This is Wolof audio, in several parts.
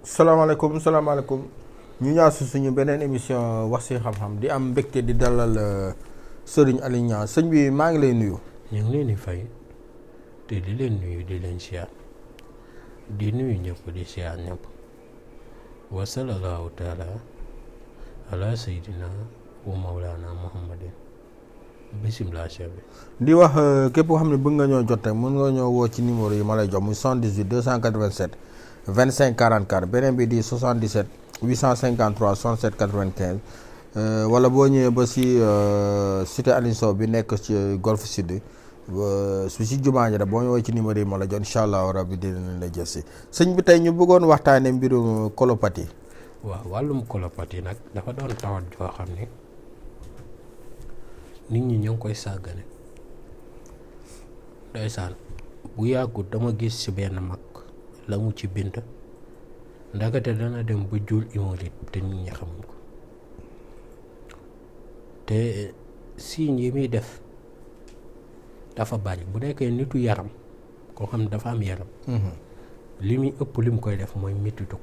salaamaaleykum ñu ñaar suñu beneen émission wax ci xam-xam di am mbégte di dalal Serigne Aly Niang sëñ bi maa ngi lay nuyu. ñu ngi leen di fay te di leen nuyu di leen siyaar di nuyu ñëpp di siyaar ñëpp wa sallallahu taala ala sayyidina wa mawlana muhammadin bismillah chef bi di wax képp koo xam ne bëgg nga ñoo jot rek mën nga ñoo woo ci numéro yi ma lay jox muy 78 287 25 44 beneen bi di 77 853 67 95 wala boo ñëwee ba si cité Aline Sow bi nekk ci Golf Sud su si jumaa ji rek boo ñëwee ci numéro yi ma la jox incha allah rabbi dinañ la jël si sëñ bi tey ñu bëggoon waxtaanee mbirum colopathie. waaw wàllum colopathie nag dafa doon tawat joo xam ne nit ñi ñoo ngi koy sàggane ndeysaan bu yàggut dama gis ci benn mag la mu ci bind ndagate dana dem ba jur hémorroïde te nit ñi xamuñ ko te signes yi muy def dafa bari bu nekkee nitu yaram koo xam ne dafa am yaram li muy ëpp li mu koy def mooy mettitu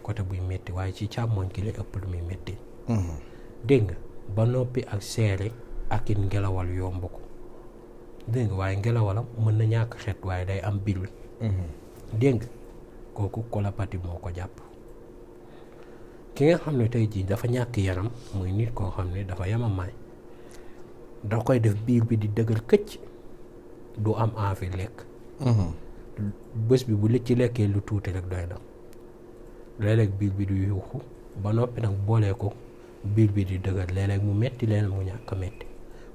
côté buy metti waaye ci càmmoñ ki lay ëpp lu muy metti dégg nga ba noppi ak seere ak it ngelawal yomb ko dégg nga waaye ngelawalam mën na ñàkk xet waaye day am bill dégg nga kooku colopathie moo ko jàpp ki nga xam ne tey jii dafa ñàkk yaram muy nit koo xam ne dafa yamamaay da koy def biir bi di dëgër këcc du am envie lekk bés bi bu li ci lekkee lu tuuti rek doy na léeg-léeg biir bi du yuuxu ba noppi nag boolee ko biir bi di dëgër léeg-léeg mu metti léeg mu ñàkk metti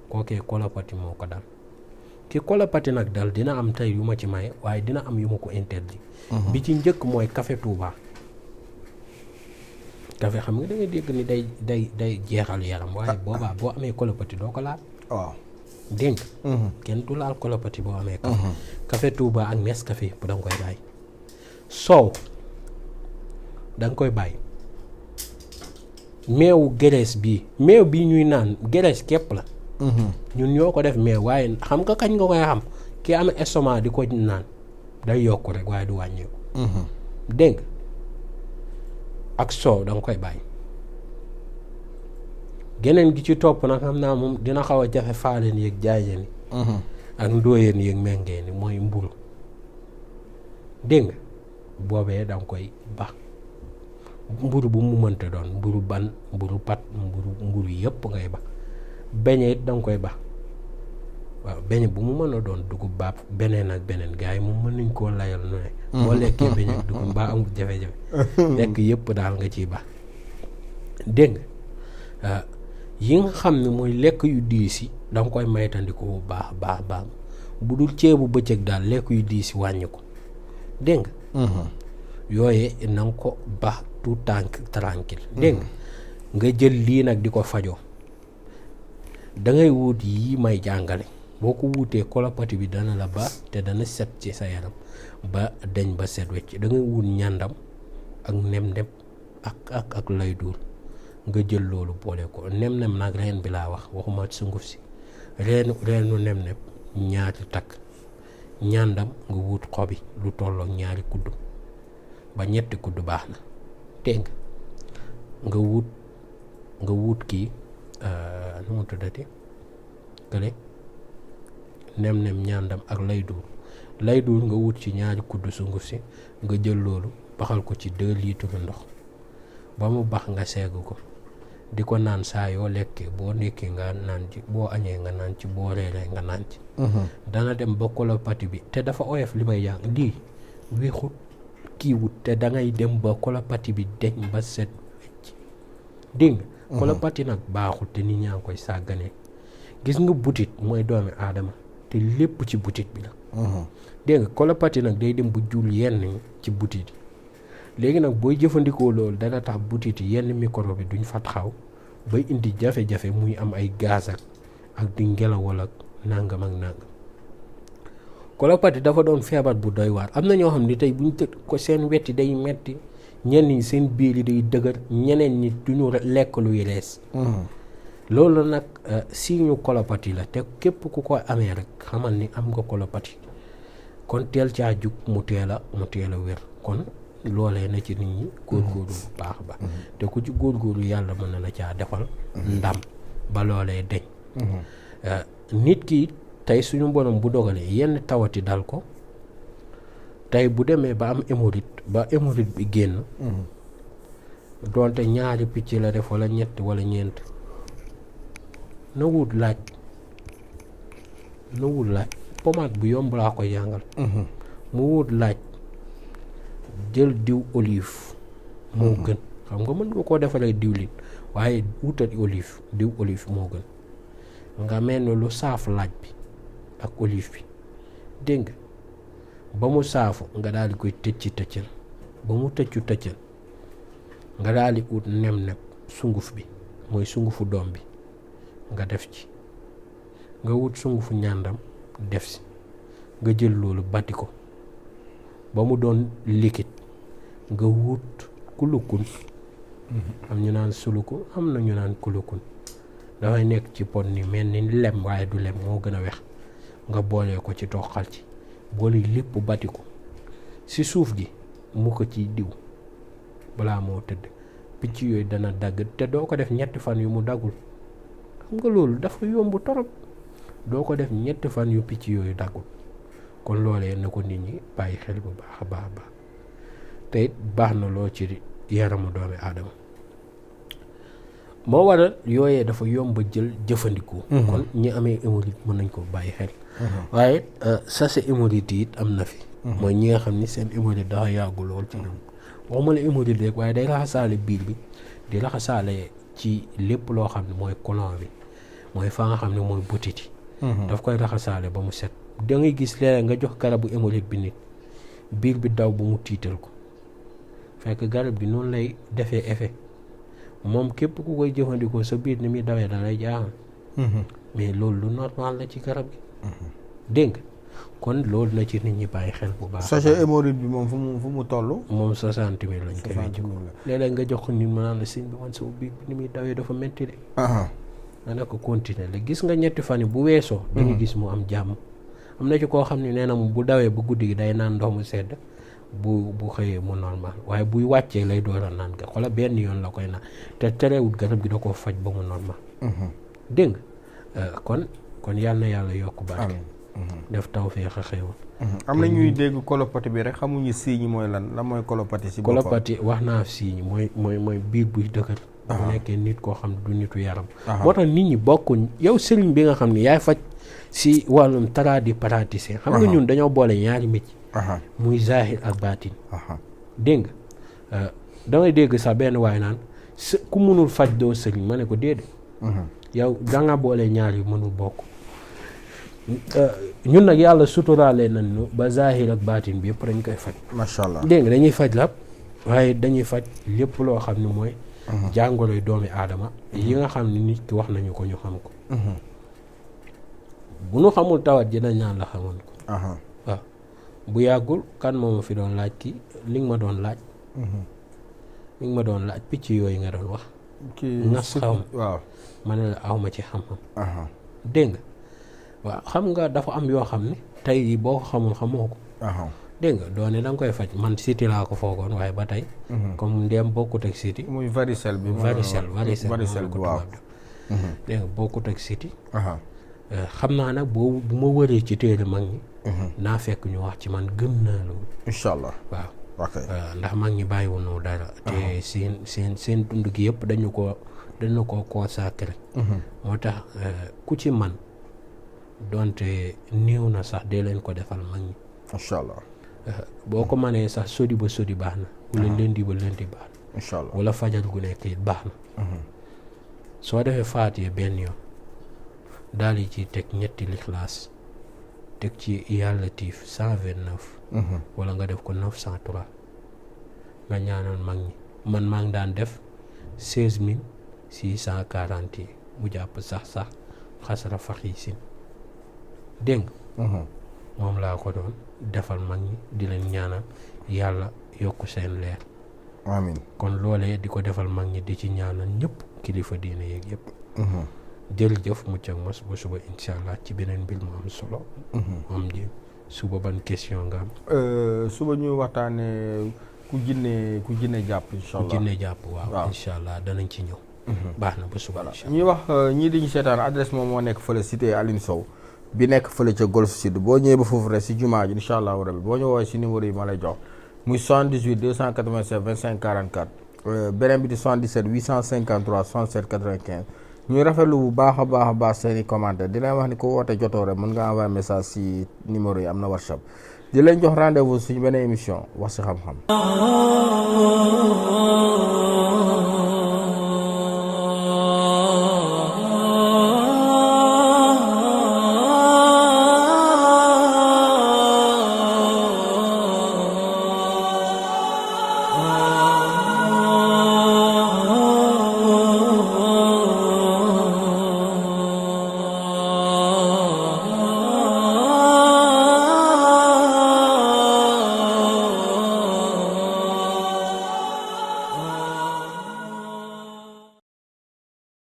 kookee colopathie moo ko dal ki colopathie nag dal dina am tey yu ma ci may waaye dina am yu ma ko interdit bi ci njëkk mooy café Touba café xam nga da ngay dégg ni day jeexal yaram waaye boobaa boo amee colopathie doo ko laal waaw dégg kenn du laal colopathie boo amee café Touba ak Nescafé bu da nga koy bàyyi soow da nga koy bàyyi meewu Grèce meew bii ñuy naan Grèce képp la ñun ñoo ko def mais waaye xam nga kañ nga koy xam ki am estomac di ko naan day yokk rek waaye du wàññeeku dégg ak soow da nga koy bàyyi geneen gi ci topp nag xam naa moom dina xaw a jafe faaleen yéeg jaayeen yi ak ndóoyeen yéeg méngeen yi mooy mburu dégg nga boobee da nga koy ba mburu bu mu mënta doon mburu ban mburu pat mburu yëpp ngay ba beñe it danga koy ba waaw beñe bu mu mën a doon dugub baab beneen ak beneen gars yi moom mën nañ koo layal nu ne boo lekkee beñe ak dugub mbaa amul jafe-jafe lekk yëpp daal nga ciy ba dégg nga yi nga xam ne mooy lekk yu diis yi danga koy maytandiku bu baax bu dul ceebu bëccëg daal lekk yu diis yi wàññi ko dégg nga yooye na nga ko ba tout tranquille dégg nga jël lii nag di ko fajoo da ngay wut yi may jàngale boo ko wuutee colopathie bi dana la ba te dana set ci sa yaram ba dañ ba set wecc da ngay wut ñàndam ak nem-nem ak lay duur nga jël loolu boole ko nem-nem nag reen bi laa wax waxuma sunguf si reenu nem-nem ñaari takk ñàndam nga wut xobi lu tollook ñaari kudd ba ñetti kudd baax na teg nga wut kii nu mu tuddati kële nem-nem ñàndam ak lay duur nga wut ci ñaari kudd sunguf si nga jël loolu baxal ko ci 2 litres ndox ba mu bax nga segg ko di ko naan saa yoo lekkee boo nekkee nga naan ci boo añee nga naan ci boo reeree nga naan ci dana dem ba colopathie bi te dafa oyof li may jàng lii wexut kii wut te da ngay dem ba colopathie bi deñ ba set wecc dégg nga colopathie nag baaxul te nit ñaa ngi koy sàggane gis nga butit mooy doomi aadama te lépp ci butit bi la. dégg nga colopathie nag day dem bu jul yenn ci butit yi léegi nag booy jëfandikoo loolu dana tax butit yi yenn microbe bi duñ fa taxaw bay indi jafe-jafe muy am ay gaz ak di ngelawal ak nangam ak nangam. colopathie dafa doon feebar bu doy waar am na ñoo xam ne tey buñ tëdd ko seen wetti day metti ñenn ñi seen biir yi day dëgër ñeneen ñi duñu lekk luy rees. loolu nag signe colopathie la te képp ku ko amee rek xamal ni am nga colopathie kon teel caa jug mu teel a wér kon loolee na ci nit ñi góorgóorlu bu baax ba te ku ci góorgóorlu yàlla mën na la caa defal ndam ba loolee deñ nit ki tey suñu borom bu dogalee yenn tawati dal ko tey bu demee ba am hémorroïde bi génn doonte ñaari picc la def wala ñett wala ñeent na wut laaj pommade bu yomb laa koy jàngal mu wut laaj jël diw olive moo gën xam nga mën nga koo defalee diwlin waaye wutal diw olive moo gën nga mel ne lu saaf laaj bi ak olive bi dégg nga ba mu saafu nga daal di koy tëccal ba mu tëccal nga daal di ut nem sunguf bi mooy sungufu doom bi nga def ci nga wut sungufu ñàndam def si nga jël loolu bati ko ba mu doon liquide nga wut kulukun am ñu naan suluku am na ñu naan kulukun dafay nekk ci pot ni mel ni lem waaye du lem moo gën a wex nga boolee ko ci toxal ci boole lépp bati ko si suuf gi mu ko ciy diw balaa moo tëdd picc yooyu dana dagg te doo ko def 3 fan yu mu daggul xam nga loolu dafa yomb torop doo ko def 3 fan yu picc yooyu daggul kon loolee na ko nit ñi bàyyi xel bu baax a baax te it baax na loo ci yaramu doomi aadama moo waral yooyee dafa yomb jëfandikoo kon ñi amee hémorroïde mën nañ ko bàyyi xel waaye sachet hémorroïde yi it am na fi mooy ñi nga xam ni seen hémorroïde dafa yàggu lool ci ñoom waxuma la hémorroïde rek waaye day raxasaale biir bi di raxasaale ci lépp loo xam ne mooy colon bi mooy fa nga xam ne mooy butit yi daf koy raxasaale ba mu set da ngay gis léeg nga jox garabu hémorroïde bi nit biir bi daw bu mu tiital ko fekk garab bi noonu lay defee effet moom képp ku koy jëfandikoo sa biir ni muy dawee da lay jaaxal mais loolu lu normal la ci garab gi dégg nga kon loolu na ci nit ñi bàyyi xel bu baax. sachet hémorroïde bi moom fu mu toll. moom 60 000 lañ koy wécc. léeg-léeg nga jox ko nit mu naan la sëñ bi man sama biir ni muy dawee dafa métti de. nga ne ko continuer la gis nga 3 fan yi bu weesoo. dañu gis mu am jàmm. am na ci koo xam ne nee na bu dawee ba guddi gi day naan ndox mu sedd bu xëyee mu normal waaye buy wàccee lay door a naan nga xoolal benn yoon la koy naan te terewut garab gi da koo faj ba mu normal. dégg nga kon yal na yàlla yokk barke. def tawfeex a xéewal. am na ñuy dégg colopathie bi rek xamuñu signe mooy lan mooy colopathie si boppam. colopathie wax naa signe mooy biir buy dëgër. bu nekkee nit koo xam du nitu yaram. moo tax nit ñi bokkuñ yow sëriñ bi nga xam ne yaay faj si wàllum tradipraticien. xam nga ñun dañoo boole ñaari métier. muy zahir ak baatin. dégg nga damay dégg sax benn waay naan ku mënul faj doo sëriñ ma ne ko déedéet. yow danga boole ñaar yu mënul bokk. ñun nag yàlla suturaale nañu ba zahir ak baatin bi yëpp dañ koy faj. macha allah dégg nga dañuy faj lépp waaye dañuy faj lépp loo xam ne mooy. jàngoroy doomi aadama. yi nga xam ne nit ki wax nañu ko ñu xam ko. bu ñu xamul tawat ji dañ naan la xamoon ko. waaw bu yàggul kan moom fi doon laaj ki li nga ma doon laaj. li nga ma doon laaj picc yooyu nga doon wax. nas xaw waaw ma ne la awma ci xam-xam. dégg nga. waaw xam nga dafa am yoo xam ne tey boo ko xamul xamoo ko. dégg nga doone da nga koy faj man siti laa ko foogoon waaye ba tey. comme ndéem bokkut ak siti. muy varicelle bi. varicelle bi waaw. dégg nga bokkut ak siti. xam naa nag bu ma wëree ci téere mag ñi. naa fekk ñu wax ci man gëm naa loolu. incha allah waaw. ndax mag ñi bàyyiwul noonu dara. te seen dund gi yëpp dañu ko consacré. moo tax ku ci man donte néew na sax dee leen ko defal mag ñi. incha allah. boo ko mënee sax sodi ba sodi baax na. wala lundi ba lundi baax na. incha allah wala fajar gu nekk it baax na. soo defee faatiye benn yoon daal di ci teg ñetti lixlaas teg ci yaa latif 129 wala nga def ko 903 nga ñaanal mag ñi man maa ngi daan def 16640 yi mu jàpp sax xasara faxi sin dégg nga moom laa ko doon defal mag ñi di leen ñaanal yàlla yokk seen leer amiin kon loolee di ko defal mag ñi di ci ñaanal ñëpp kilifa diine yeeg yëpp jërëjëf mucc ak mos ba suba incha allah ci beneen mbir mu am solo am ji suba ban question nga am suba ñu waxtaane ku jinne jàpp incha allah ku jinne jàpp waaw incha allah danañ ci ñëw baax na ba suba incha allah ñuy wax ñii di ñu seetaan adresse moom moo nekk fële cité Aline Sow bi nekk fële ca Golf Sud boo ñëwee ba foofu rek si jumaa ji incha allahu rabi boo ñu woowee si numéro yi ma lay jox muy 78 287 25 44 beneen bi di 77 853 67 95 ñuy rafetlu bu baax a baax seeni commentaire di leen wax ni ko woote jotoo rek mën nga envoyer message si numéro yi am na WhatsApp di leen jox rendez-vous suñu beneen émission wax si xam-xam